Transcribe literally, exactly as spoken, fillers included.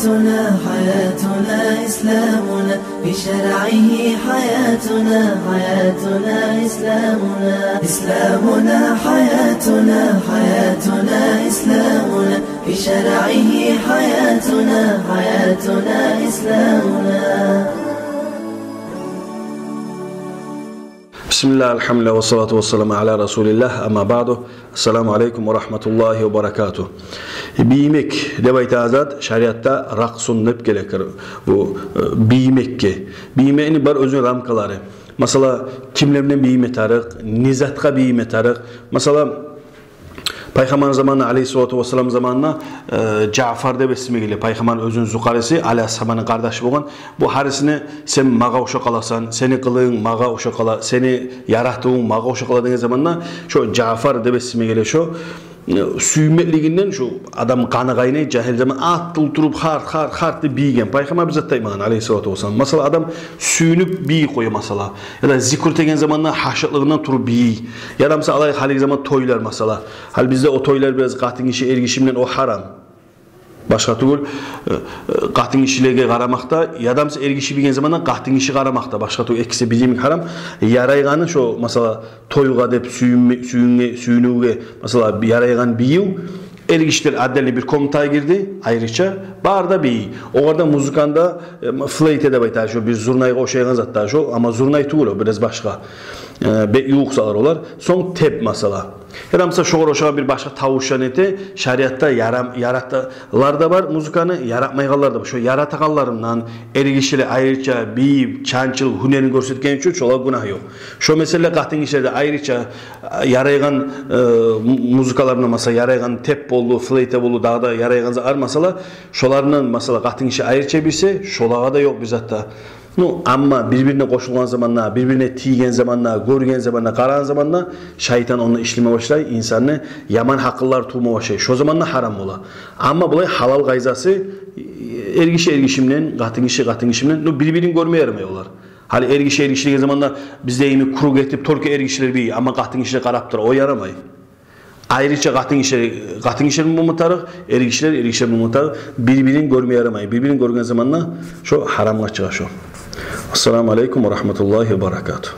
حياتنا، حياتنا إسلامنا، بشرعه حياتنا، حياتنا إسلامنا. إسلامنا حياتنا، حياتنا إسلامنا، بشرعه حياتنا، حياتنا إسلامنا. بسم الله، الحمد لله، والصلاة والسلام على رسول الله، أما بعد. السلام عليكم ورحمة الله وبركاته. Бийимек деп айтагъан зат шариатда ракъсун деп геле, бу, э, бийимекге. Бийимекни бар оьзюню рамкалары. Масала, кимлер булан бийиме тарыкъ, не затгъа бийиме тарыкъ. Масала, Пайхаммар заманына, алейгьиссалату вассалам заманына, э, Жаъфар деп эсиме геле. Пайхаммар оьзюню зукъариси, Али асгьабаны къардашы болгъан. Бу гьарисине: «Сен магъа ошап къаласан, сени къылыгъынг магъа ошап къала, сени яратывунг магъа ошап къала», — деген заманда, шо Жаъфар деп эсиме геле, шо, э, сюймеклигинден шо адам къаны къайнай, жагьил заман атылып туруп, харт, харт, харт деп бийиген. Пайхаммар бир зат да айтмагъан, алейгьиссалату вассалам. Масала, адам сююнюп бийип къоя, масала. Яда зикру деген заманда гьашыкълыгъындан туруп бийий. Яда, масала, алайыкъ, гьалиги заман тойлар, масала. Гьали бизде о тойлар бираз къатынгиши, эргиши булан о гьарам. Башгъа тюгюл, э, э, къатынгишилеге къарамакъ да, яда, масала, эргиши бийген заманда къатынгиши къарамакъ да, башгъа тюгюл, экиси бир йимик гьарам. Ярайгъаны шо, масала, тойгъа деп сююнме-, сююнге-, сююнювге, масала, ярайгъан бийив, эргишилер отдельный бир комнатагъа гирди, айрыча, бары да бийий. Огъар да музыканы да, э, флейта деп айта, шо бир зурнайгъа ошайгъан зат да шо, амма зурнай тюгюл о, бираз башгъа. Э, бек ювукъ затлар олар. Сонг теп, масала. Яда, масала, шогъар ошагъан бир башгъа тавушлар эте, шариатда ярам-, яраталар да бар музыканы, яратмайгъанлар да бар. Шо яратагъанларындан, эргишилер айрыча бийип, чанчылып, гьюнерин гёрсетгени учун шолагъа гюнагь ёкъ. Шо, масала, къатынгишилерде айрыча, э, ярайгъан, э, му-, музыкаларына, масала, ярайгъан теп болду, флейта болду, дагъы да ярайгъан затлар, масала, шолардан, масала, къатынгиши айрыча билсе, шолагъа да ёкъ бир зат да. Ну, амма бир-бирине къошулгъан заманда, бир-бирине тийген заманда, гёрген заманда, къарагъан заманда, шайтан онда ишлеме башлай, инсанны яман гьакъыллар тувма башлай. Шо заманда гьарам бола. Амма булай гьалал къайдасы, эргиши эргиши булан, къатынгиши къатынгиши булан, ну, бир-бирин гёрме ярамай олар. Гьали эргиши эргиши деген заманда бизде йимик круг этип, только эргишилер бийий, амма къатынгишилер къарап тура, о ярамай. Айрыча къатынгишилер къатынгишилер булан болма тарыкъ, эргишилер эргишилер булан болма тарыкъ, бир-бирин гёрме ярамай. Бир-бирин гёрген заманда шо гьарамгъа чыгъа шо. Ассаламу алейкум ва рагьматуллагьи ва баракатугь.